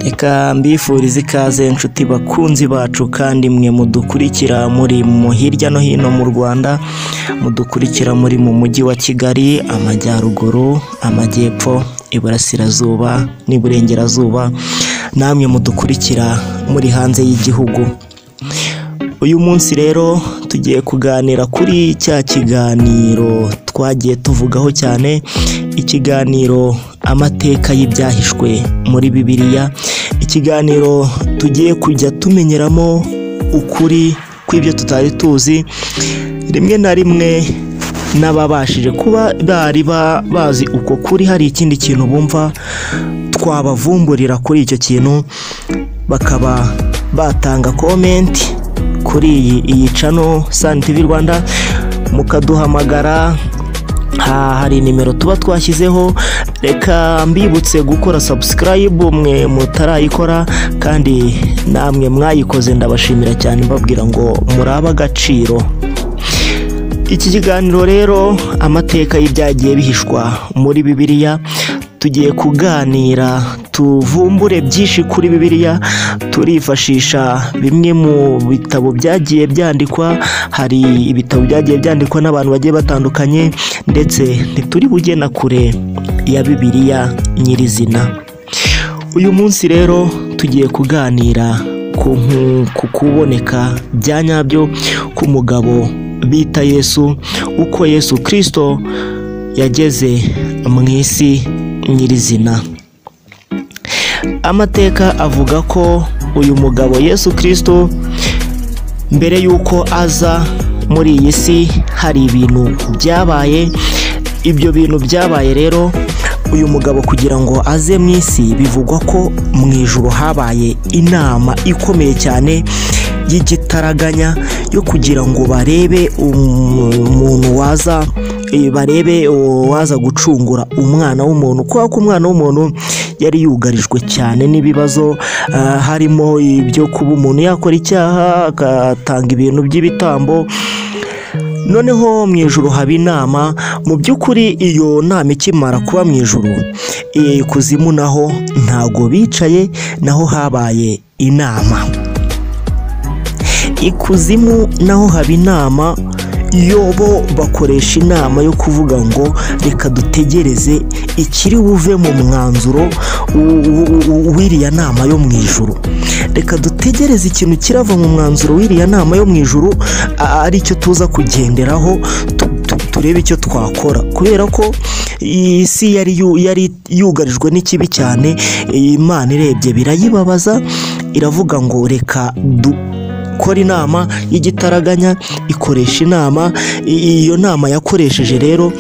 Reka mbifurize ikaze inshuti bakunzi bacu, kandi mwe mudukurikira muri mu hirya no hino mu Rwanda, mudukurikira muri mu mujyi wa Kigali, amajyaruguru, amajyepfo, iburasirazuba n'iburengerazuba, namwe mudukurikira muri hanze y'igihugu. Uyu munsi rero tugiye kuganira kuri cya kiganiro twagiye tuvugaho cyane, ikiganiro amateka y'ibyahishwe muri Bibiliya, ikiganiro tugiye kujya tumenyeramo ukuri kw'ibyo tutari tuzi, rimwe na rimwe n'ababashije kuba bari bazi uko kuri hari ikindi kintu bumva twabavumburira kuri icyo kintu, bakaba batanga comment kuri iyi channel Sun TV Rwanda, mukaduhamagara, hari nimero tuba twashyizeho. Reka mbibutse gukora subscribe mwe mutarayikora, kandi namwe mwayikoze ndabashimira cyane, mbabwira ngo murabe agaciro. Iki kiganiro rero amateka y'ibyagiye bihishwa muri Bibiliya, tugiye kuganira tuvumbure byinshi kuri Bibiliya, turifashisha bimwe mu bitabo byagiye byandikwa. Hari ibitabo byagiye byandikwa n'abantu bagiye batandukanye, ndetse ntituri bujye na kure ya Bibiliya nyirizina. Uyu munsi rero tugiye kuganira ku kuboneka bya nyabyo k'umugabo bita Yesu, uko Yesu Kristo yageze mu isi nyirizina. Amateka avuga ko uyu mugabo Yesu Kristo mbere y'uko aza muri iyi si hari ibintu byabaye. Ibyo bintu byabaye rero, uyu mugabo kugira ngo aze mu isi, bivugwa ko mu ijuru habaye inama ikomeye cyane y'igitaraganya yo kugira ngo barebe umuntu waza, barebe waza gucungura umwana w'umuntu, kubera ko umwana w'umuntu yari yugarijwe cyane n'ibibazo, harimo ibyo kuba umuntu yakora icyaha agatanga ibintu by'ibitambo. Noneho mu ijuru haba inama. Mu by'ukuri iyo nama ikimara kuba mu ijuru, ikuzimu naho ntago bicaye, naho habaye inama. Ikuzimu naho haba inama, yo bo bakoresha inama yo kuvuga ngo reka dutegereze ikiri buve mu mwanzuro w'iriya nama yo mu ijuru, reka dutegereze ikintu kirava mu mwanzuro w'iriya nama yo mu ijuru, aricyo tuza kugenderaho turebe icyo twakora. Kubera ko isi yari yugarijwe n'ikibi cyane, Imana irebye birayibabaza, iravuga ngo reka dukora inama y'igitaraganya, ikoresha inama. Iyo nama yakoresheje rero,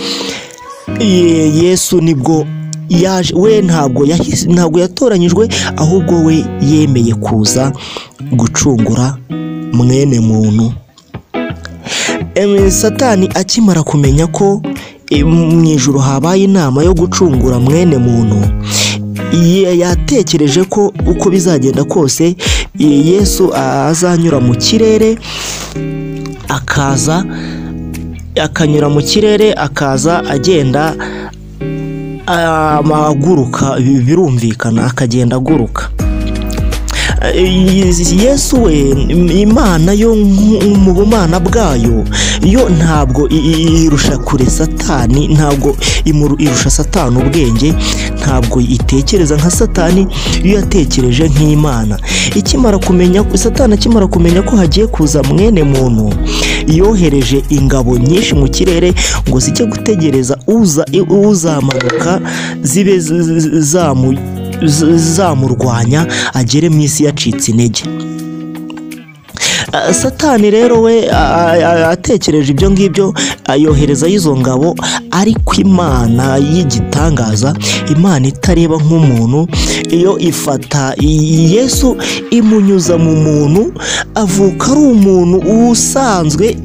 Yesu nibwo yaje. We ntabwo yatoranyijwe, ahubwo we yemeye kuza gucungura mwene muntu. Satani akimara kumenya ko mu ijuru habaye inama yo gucungura mwene muntu, yatekereje ko uko bizagenda kose Yesu azanyura mu kirere, akaza akanyura mu kirere, akaza agenda aguruka, birumvikana akagenda aguruka. Yesu we, Imana yo mu bumana bwayo, yo ntabwo irusha kure Satani, ntabwo irusha Satani ubwenge, ntabwo itekereza nka Satani, iyo yatekereje nk'Imana. Ikimara kumenya, Satani akimara kumenya ko hagiye kuza mwene muntu, yohereje ingabo nyinshi mu kirere ngo zijye gutegereza uzamanuka, zibe zamurwanya agere mu isi yacitse intege. Satani rero we atekereje ibyo ngibyo, ayohereza izo ngabo, ariko Imana y'igitangaza, Imana itareba nk'umuntu, iyo ifata Yesu imunyuza mu muntu, avuka ari umuntu usanzwe.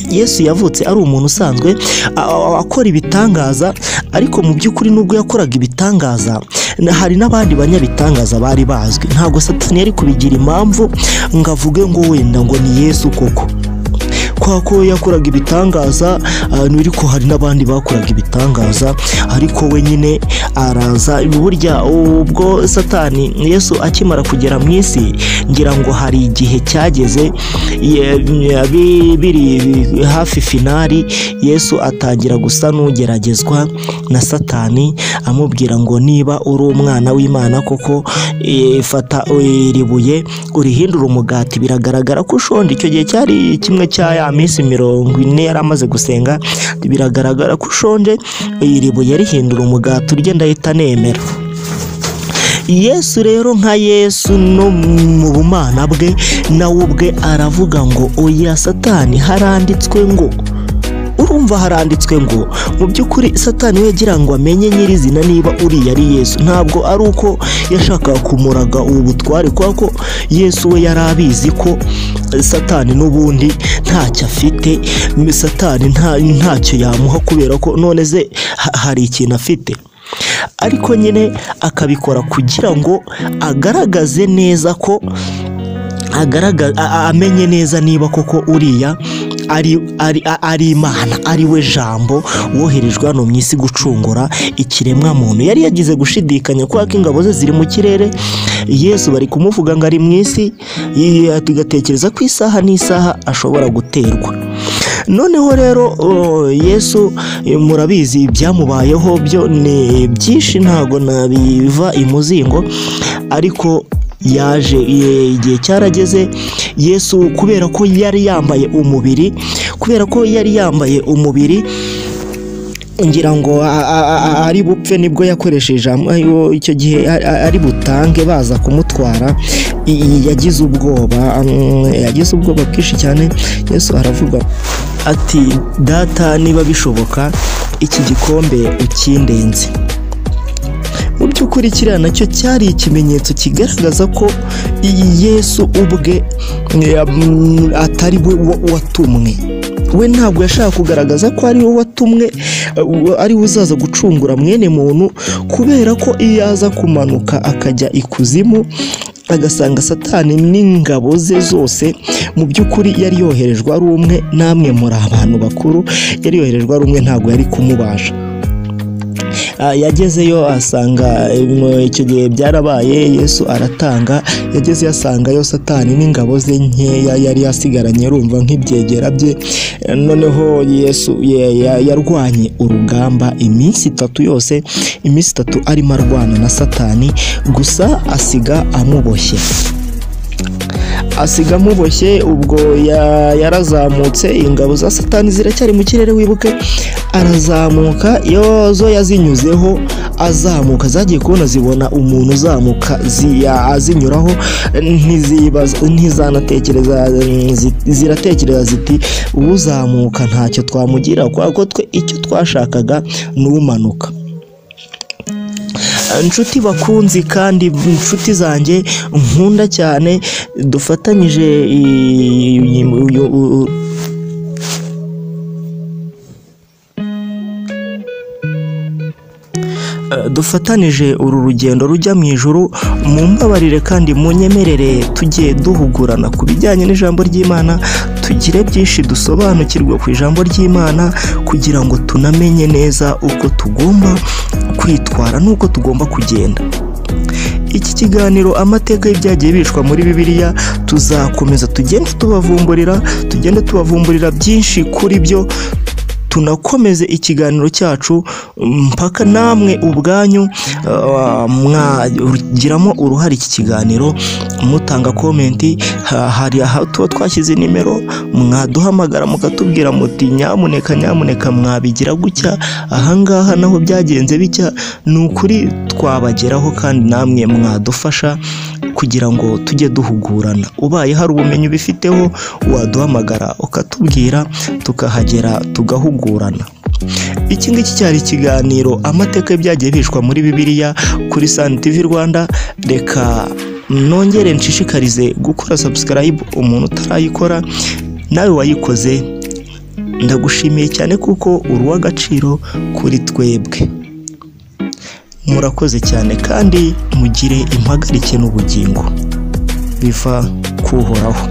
Yesu yavutse ari umuntu usanzwe akora ibitangaza, ariko mu by'ukuri nubwo yakoraga ibitangaza, hari n'abandi banyabitangaza bari bazwi. Ntabwo Satani yari kubigira impamvu ngo avuge ngo wenda ngo ni Yesu koko, Kwa ko yakoraga ibitangaza, ariko hari n'abandi bakoraga ibitangaza, ariko we nyine araza. Burya ubwo Satani Yesu akimara kugera mu isi, ngira ngo hari igihe cyageze biri hafi finali, Yesu atangira gusa n'ugeragezwa na Satani, amubwira ngo niba uri umwana w'Imana koko, fata iri buye urihindure umugati, biragaragara ko ushonje. Icyo gihe cyari kimwe cya ya minsi 40 yari amaze gusenga, biragaragara ko ushonje, iri buye rihindura umugati urye ndahita nemera. Yesu rero nka Yesu no mu bumana bwe, nawe ubwe aravuga ngo oya Satani, haranditswe ngo. Urumva haranditswe ngo, mu by'ukuri Satani we yagira ngo amenye nyirizina niba uriya ari Yesu. Ntabwo ari uko yashakaga kumuraga ubu butware, kuko Yesu we yari abizi ko Satani n'ubundi ntacyo afite, Satani ntacyo yamuha, kubera ko none ze hari ikintu afite. Ariko nyine akabikora kugira ngo agaragaze neza ko amenye neza niba koko uriya ari Imana, ari we Jambo woherejwe hano mu isi gucungura ikiremwa muntu. Yari yagize gushidikanya kubera ko ingabo ze ziri mu kirere, Yesu bari kumuvuga ngo ari mu isi, tugatekereza ko isaha n'isaha ashobora guterwa. Noneho rero Yesu murabizi byamubayeho byo ni byinshi, ntago nabiva imuzingo, ariko yaje igihe cyarageze Yesu kubera ko yari yambaye umubiri, kubera ko yari yambaye umubiri, ngira ngo ari bupfe, nibwo yakoresheje icyo gihe ari butange baza kumutwara. Yagize ubwoba, yagize ubwoba bwinshi cyane. Yesu aravuga ati data, niba bishoboka iki gikombe ukindenze. Mu by'ukuri kiriya nacyo cyari ikimenyetso kigaragaza ko Yesu ubwe atari we watumwe. We ntabwo yashaka kugaragaza ko ari we watumwe, ari we uzaza gucungura mwene muntu, kubera ko iyo aza kumanuka akajya ikuzimu agasanga Satani n'ingabo ze zose, mu by'ukuri yari yoherejwe ari umwe. Namwe muri abantu bakuru, yari yoherejwe ari umwe, ntabwo yari kumubasha. Yagezeyo asanga icyo gihe byarabaye, Yesu aratanga. Yagezeyo asangayo Satani n'ingabo ze nkeya yari yasigaranye, urumva nk'ibyegera bye. Noneho Yesu yarwanye urugamba iminsi 3 yose, iminsi 3 arimo arwana na Satani, gusa asiga amuboshye. Asiga amuboshye. Ubwo yarazamutse, ingabo za Satani ziracyari mu kirere, wibuke, arazamuka, zo yazinyuzeho azamuka, zagiye kubona zibona umuntu uzamuka azinyuraho, ntizanatekereza, ziratekereza ziti uzamuka ntacyo twamugira, kuko twe icyo twashakaga n'umanuka. Inshuti bakunzi kandi inshuti zanjye nkunda cyane, dufatanyije dufatanije uru rugendo rujya mu ijuru, mumbabarire kandi munyemerere tujye duhugurana ku bijyanye n'ijambo ry'Imana, tugire byinshi dusobanukirwa ku ijambo ry'Imana, kugira ngo tunamenye neza uko tugomba kwitwara n'uko tugomba kugenda. Iki kiganiro amateka y'ibyagiye bishwa muri Bibiliya, tuzakomeza tugende tubavumburira byinshi kuri byo, tunakomeze ikiganiro cyacu mpaka namwe ubwanyu mwagiramo uruhare iki kiganiro, mutanga komenti. Hari aho tuba twashyize nimero, mwaduhamagara mukatubwira muti nyamuneka nyamuneka mwabigira gutya, ahangaha naho byagenze bitya. Ni ukuri twabageraho kandi namwe mwadufasha kugira ngo tujye duhugurana. Ubaye hari ubumenyi ubifiteho waduhamagara ukatubwira, tukahagera tugahugurana. Iki ngiki cyari ikiganiro amateka y'ibyagiye bishwa muri Bibiliya kuri Sun TV Rwanda. Reka nongere nshishikarize gukora subscribe umuntu utarayikora, nawe wayikoze ndagushimiye cyane kuko uri uw'agaciro kuri twebwe. Murakoze cyane kandi mugire impagarike n'ubugingo biva kuhoraho.